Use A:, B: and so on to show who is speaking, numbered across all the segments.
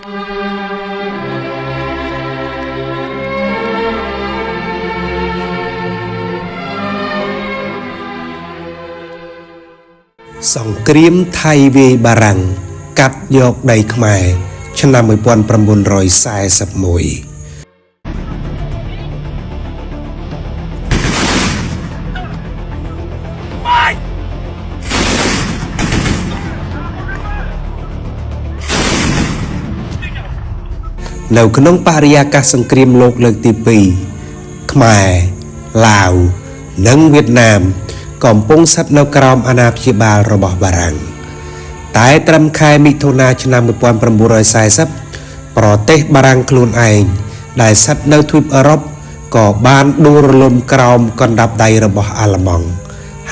A: សង្គ្រាមថៃវាយបារាំងកាត់យកដីខ្មែរឆ្នាំ1941នៅក្នុងបរិយាកាសសង្គ្រាមលោកលើកទី2ខ្មែរឡាវនិងវៀតណាមកំពុងស្ថិតនៅក្រោមអាណាព្យាបាលរបស់បារាំងតែត្រឹមខែមិថុនាឆ្នាំ1940ប្រទេសបារាំងខ្លួនឯងដែលស្ថិតនៅទ្វីបអឺរ៉ុបក៏បានដួលរលំក្រោមកណ្ដាប់ដៃរបស់អាល្លឺម៉ង់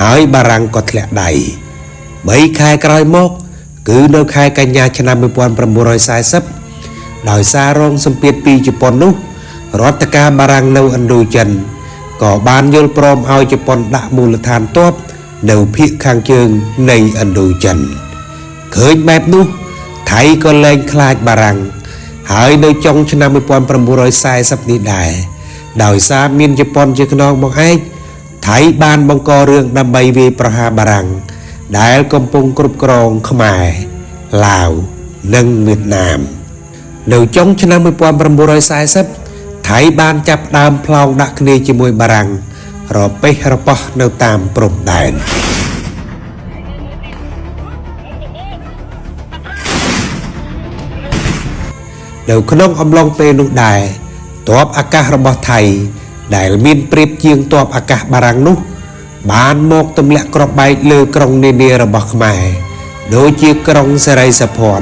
A: ហើយបារាំងក៏ធ្លាក់ដៃ3ខែក្រោយមកគឺនៅខែកញ្ញាឆ្នាំ1940ដោយសាររងសម្ពាធពីជប៉ុននោះរដ្ឋការបារាំងនៅឥណ្ឌូចិនក៏បានយល់ព្រមឲ្យជប៉ុនដាក់មូលដ្ឋានទ័ពនៅភាគខាងជើងនៃឥណ្ឌូចិនឃើញបែបនោះថៃក៏លែងខ្លាចបារាំងហើយនៅចុងឆ្នាំ1940នេះដែរដោយសារមានជប៉ុនជាខ្នងបង្អែកថៃបានបង្ករឿងដើម្បីវាយប្រហារបារាំងដែលកំពុងគ្រប់គ្រងខ្មែរឡាវនិងវៀតណាមនៅចុងឆ្នាំ1940ថៃបានចាប់ផ្ដើមផ្លោងដាក់គ្នាជាមួយបារាំងរពេះរប៉ោះនៅតាមព្រំដែននៅក្នុងអំឡុងពេលនោះដែរទ័ពអាកាសរបស់ថៃដែលមានប្រៀបជាងទ័ពអាកាសបារាំងនោះបានមកទម្លាក់គ្រាប់បែកលើក្រុងនានារបស់ខ្មែរដូចជាក្រុងសិរីសោភ័ណ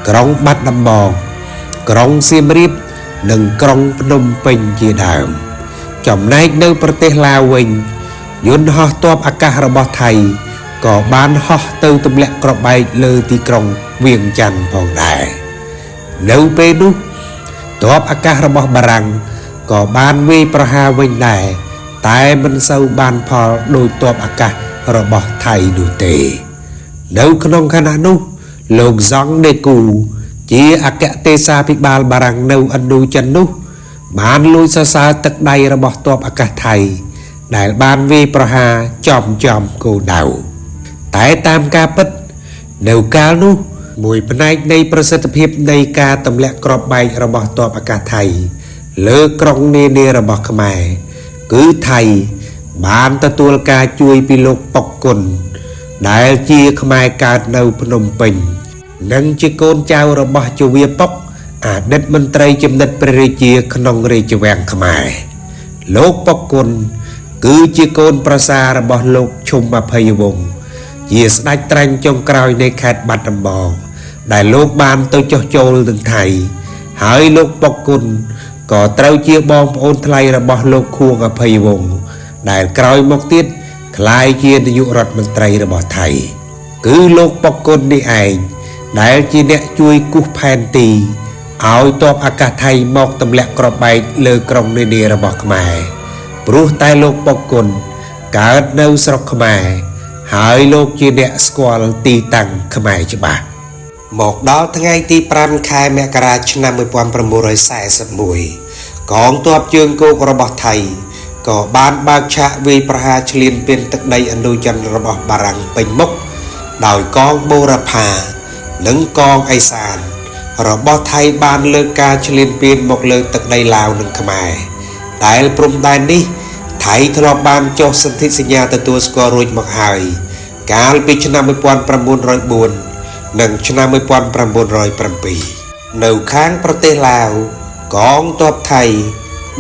A: ក្រុងបាត់ដំបងក្រុងសៀមរាបនិងក្រុងភ្នំពេញជាដើមចំណែកនៅប្រទេសឡាវវិញយន្តហោះទ័ពអាកាសរបស់ថៃក៏បានហោះទៅទម្លាក់គ្រាប់បែកលើទីក្រុងវៀងច័ន្ទផងដែរនៅពេលនោះទ័ពអាកាសរបស់បារាំងក៏បានវាយប្រហារវិញដែរតែមិនសូវបានផលដោយទ័ពអាកាសរបស់ថៃនោះទេនៅក្នុងខណៈនោះលោកហ្សង់ដេគូជាអគ្គទេសាភិបាលបារាំងនៅឥណ្ឌូចិននោះបានលួចសរសើរទឹកដៃរបស់ទ័ពអាកាសថៃដែលបានវាយប្រហារចំគោលដៅតែតាមការពិតនៅកាលនោះមួយផ្នែកនៃប្រសិទ្ធភាពនៃការទម្លាក់គ្រាប់បែករបស់ទ័ពអាកាសថៃលើក្រុងនានារបស់ខ្មែរគឺថៃបានទទួលការជួយពីលោកប៉ុកគុណដែលជាខ្មែរកើតនៅភ្នំពេញនិងជាកូនចៅរបស់ជវាប៉ុកអតីតមន្ត្រីចំណិតព្រះរាជាក្នុងរាជវាំងខ្មែរលោកប៉ុកគុណគឺជាកូនប្រសាររបស់លោកឈុំអភ័យវង្សជាស្ដេចត្រាញ់ចុងក្រោយនៃខេត្តបាត់ដំបងដែលលោកបានទៅចុះចូលនឹងថៃហើយលោកប៉ុកគុណក៏ត្រូវជាបងប្អូនថ្លៃរបស់លោកខួងអភ័យវង្សដែលក្រោយមកទៀតក្លាយជានាយករដ្ឋមន្ត្រីរបស់ថៃគឺលោកប៉ុកគុណនេះឯងដែលជាអ្នកជួយគូសផែនទីឲ្យទ័ពអាកាសថៃមកទម្លាក់គ្រាប់បែកលើក្រុងនានារបស់ខ្មែរព្រោះតែលោកប៉ុកគុណកើតនៅស្រុកខ្មែរហើយលោកជាអ្នកស្គាល់ទីតាំងខ្មែរច្បាស់មកដល់ថ្ងៃទី5ខែមករាឆ្នាំ1941កងទ័ពជើងគោករបស់ថៃក៏បានបើកឆាកវាយប្រហារឈ្លានពានទឹកដីឥណ្ឌូចិនរបស់បារាំងពេញមុខដោយកងបូរផានិងកងឦសានរបស់ថៃបានលើកការឈ្លានពានមកលើទឹកដីឡាវនិងខ្មែរដែលព្រំដែននេះថៃធ្លាប់បានចុះសន្ធិសញ្ញាទទួលស្គាល់រួចមកហើយកាលពីឆ្នាំ1904និងឆ្នាំ1907នៅខាងប្រទេសឡាវកងទ័ពថៃ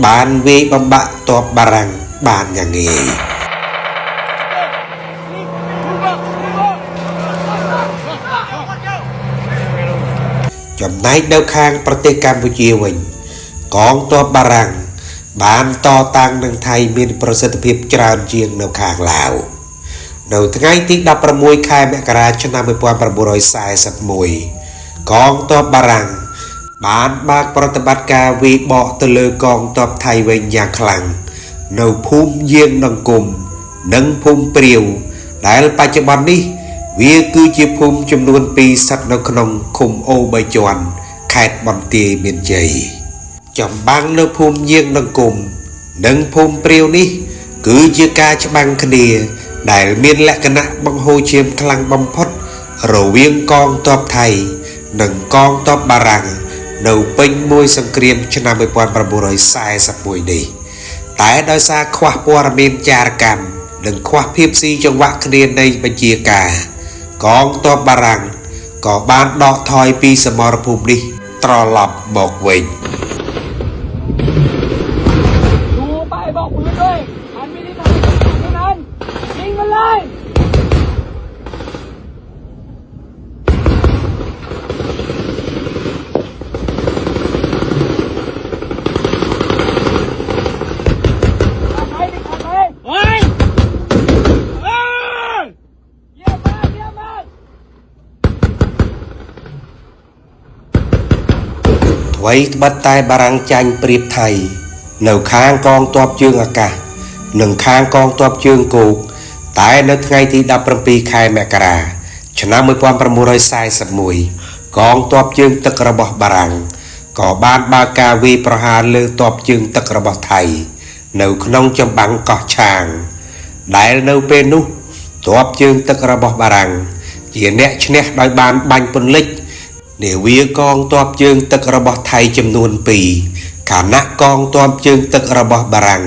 A: បានវាយបំបាក់ទ័ពបារាំងបានយ៉ាងងាយចំណែកនៅខាងប្រទេសកម្ពុជាវិញកងទ័ពបារាំងបានតតាំងនឹងថៃមានប្រសិទ្ធភាពច្រើនជាងនៅខាងឡាវនៅថ្ងៃទី16ខែមករាឆ្នាំ1941កងទ័ពបារាំងបានបើកប្រតិបត្តិការវាយបកទៅលើកងទ័ពថៃវិញយ៉ាងខ្លាំងនៅភូមិយាងដង្គមនិងភូមិព្រាវដែលបច្ចុប្បន្ននេះវាគឺជាភូមិចំនួន2ស្ថិតនៅក្នុងឃុំអូបីជាន់ ខេត្តបន្ទាយមានជ័យចម្បាំងនៅភូមិយាងដង្គមនិងភូមិព្រាវនេះ គឺជាការច្បាំងគ្នា ដែលមានលក្ខណៈបង្ហូរឈាមខ្លាំងបំផុត រវាងកងទ័ពថៃ និងកងទ័ពបារាំងនៅពេញមួយសង្គ្រាមឆ្នាំ1941នេះ តែដោយសារខ្វះព័ត៌មានចារកម្មនិងខ្វះភាពស៊ីចង្វាក់គ្នានៃបញ្ជាការ កងទ័ពបារាំងក៏បានដកថយពីសមរភូមិនេះត្រឡប់មកវិញ
B: ดูไปบอกปืนด้วยมันไม่ได้ทำเท่านั้นยิงมันเลย ไปดิขับไปเฮ้ยเฮ้ยเยี่ยมมากเยี่ยมมาก
A: ថ្វីត្បិតតែបារាំងចាញ់ប្រៀបថៃ នៅខាងកងទ័ពជើងអាកាស និងខាងកងទ័ពជើងគោកតែនៅថ្ងៃទី17ខែមករាឆ្នាំ1941កងទ័ពជើងទឹករបស់បារាំងក៏បានបើកការវាយប្រហារលើទ័ពជើងទឹករបស់ថៃ នៅក្នុងចម្បាំងកោះឆាង ដែលនៅពេលនោះទ័ពជើងទឹករបស់បារាំងជាអ្នកឈ្នះដោយបានបាញ់ពន្លិច នាវាកងទ័ពជើងទឹករបស់ថៃចំនួន2ខណៈកងទ័ពជើងទឹករបស់បារាំង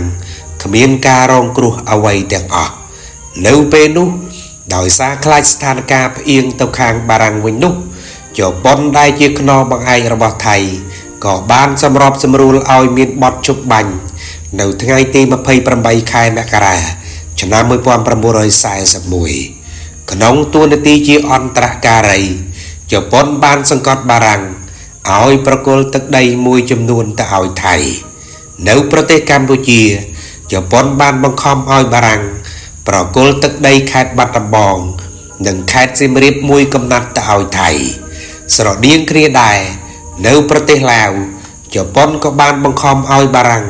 A: គ្មានការរងគ្រោះអ្វីទាំងអស់នៅពេលនោះដោយសារខ្លាចស្ថានភាពផ្អៀងទៅខាងបារាំងវិញនោះជប៉ុនដែលជាខ្នងបង្អែករបស់ថៃក៏បានសម្របសម្រួលឲ្យមានបទជប់បាញ់នៅថ្ងៃទី28ខែមករាឆ្នាំ1941ក្នុងទួនាទីជាអន្តរការីជប៉ុនបានសង្កត់បារាំងឲ្យប្រគល់ទឹកដីមួយចំនួនទៅឲ្យថៃ នៅប្រទេសកម្ពុជាជប៉ុនបានបង្ខំឲ្យបារាំងប្រគល់ទឹកដីខេត្តបាត់ដំបង និងខេត្តសៀមរាបមួយកំណត់ទៅឲ្យថៃ ស្រដៀងគ្នាដែរនៅប្រទេសឡាវជប៉ុនក៏បានបង្ខំឲ្យបារាំង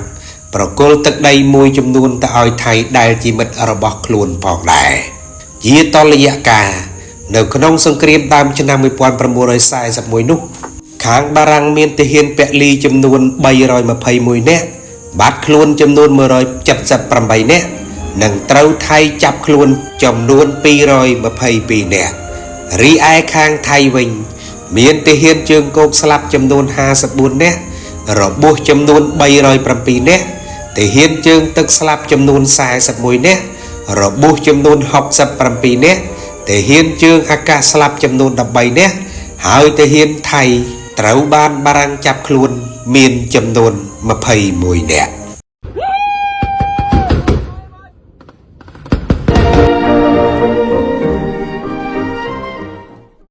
A: ប្រគល់ទឹកដីមួយចំនួនទៅឲ្យថៃដែលជាមិត្តរបស់ខ្លួនផងដែរជាតលយការនៅក្នុងសង្គ្រាមដើមឆ្នាំ1941នោះខាងបារាំងមានទាហានពលីចំនួន321នាក់បាត់ខ្លួនចំនួន178នាក់និងត្រូវថៃចាប់ខ្លួនចំនួន222នាក់រីឯខាងថៃវិញ មានទាហានជើងគោកស្លាប់ចំនួន54នាក់របួសចំនួន307នាក់ទាហានជើងទឹកស្លាប់ចំនួន41នាក់របួសចំនួន67នាក់ទាហានជើងអាកាសស្លាប់ចំនួន13នាក់ហើយទាហានថៃត្រូវបានបារាំងចាប់ខ្លួនមានចំនួន21នាក់